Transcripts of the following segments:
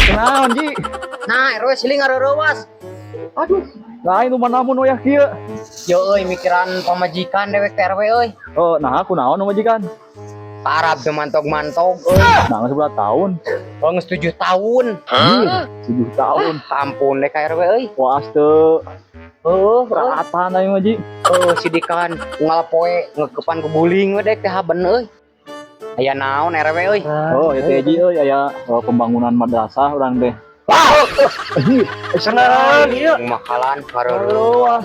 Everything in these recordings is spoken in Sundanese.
Kunaon, Ji? Nah, RW siling ngareurewas. Aduh, Lain nu manamun wayah kieu. yo euy mikiran pamajikan dewek teh RW euy. Oh, nah kunaon nu majikan? Arab teu mantog-mantog euy. Nah, geus berapa tahun? Oh, geus 7 tahun. Ih, 7 tahun. Ampun deh ka RW euy. Puas teu. Heuh, Peratan aing mah, Ji. heuh sidikan unggal poe ngekepan ku guling we dek teh haben euy. Aya naon RW euy? Oh, ya teh Ji euy aya oh, pembangunan madrasah urang teh. Anjir, Senang ieu. Makalan ngareurewas.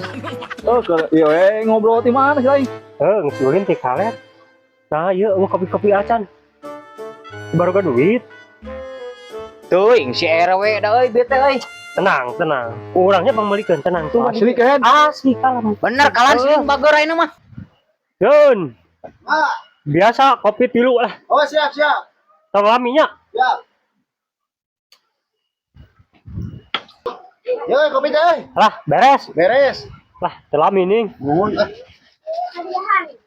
Oh, ke ieu we ngobrol ti mana sih aing? Heuh, geus ulin ti kaler. Nah, ieu eueuh kopi-kopi acan. Baru ga duit. Teuing si RW da euy bete euy. Tenang, tenang. Urangnya pangmeulikeun, tenang. Tuh, Asli kan? Asli kalem. Bener kalan siling bageur ayeuna mah. Yun. Biasa kopi tilu lah. Oh, siap, siap. Tong laminya. Siap. Yo, kopi teh. Lah, beres. Beres. Lah, teu lami ning. Nuhun ah.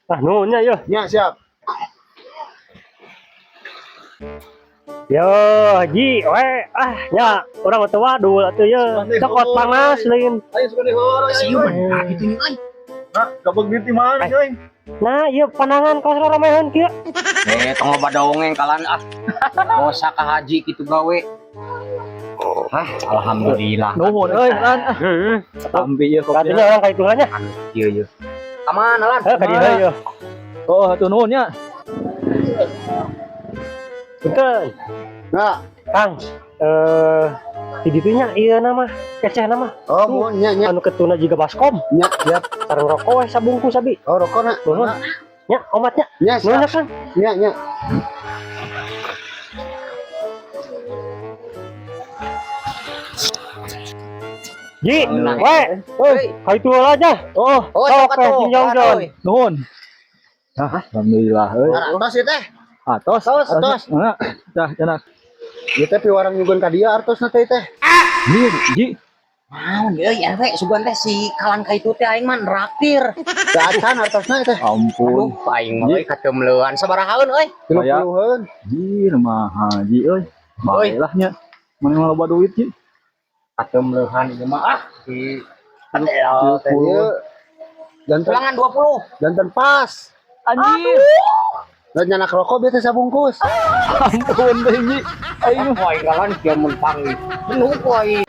Lah, nuhun nya yeuh. Nya, siap. Yo, Ji, we, ah, nya, urang mah teu wadul atuh ye. Cokot panas lain. Ayo suka dihorong. Sieu bener kitu nih euy. Nah, gabung duit di mana coy? Nah, ieu panangan kaos ramehan kieu. Eh, tong loba dongeng kalan ah. Bosa ka haji kitu gawe. Hah, alhamdulillah. Nuhun euy, lan. Heeh. Tampi ieu kopi. Kadinya urang ka itu nya. Anu kieu ye. Ka mana lan? Heuh, ka dieu yeuh. Oh, atuh nuhun nya. Punten. Nah, Kang, di ditu nya ieu nama, keceh nama. oh, muhun nya nya. Anu ketuna jiga baskom, Nya, siap. sareng rokok we sabungkus abi. Oh, rokok na. Nuhun. Nya, omatnya. Nya, Nuhun siap. ya, Kang. Nya, nya. Ji, Nah, we, Euy. ka itu aja. Oh, Oh, Sok, sok atuh. we, Jong Jon. Euy. nuhun. Ah, alhamdulillah euy. Artos ieu teh. Atos, Atos. Nah, dah, enak. Ieu teh piwarang nyugun ka dieu artosna teh teh. Ji, Ji. Naon euy RW sugan teh si kalan ka itu teh aing mah nraktir. Teu acan artosna teh. Ampun. Aduh, aing mah euy kateumleuan sabarahaeun euy. 30-an. Ji, mahal Ji euy. Bae lah nya. Mana mah loba duit Ji. Kateumleuhan ieu mah ah si Teh ieu janten Ulangan 20. janten pas. Anjir. Dan nyanak rokok bieu teh sabungkus. Ampun teh Ji. Aing Wah, aing kalan kieu mun panggih. Penuh ku aing.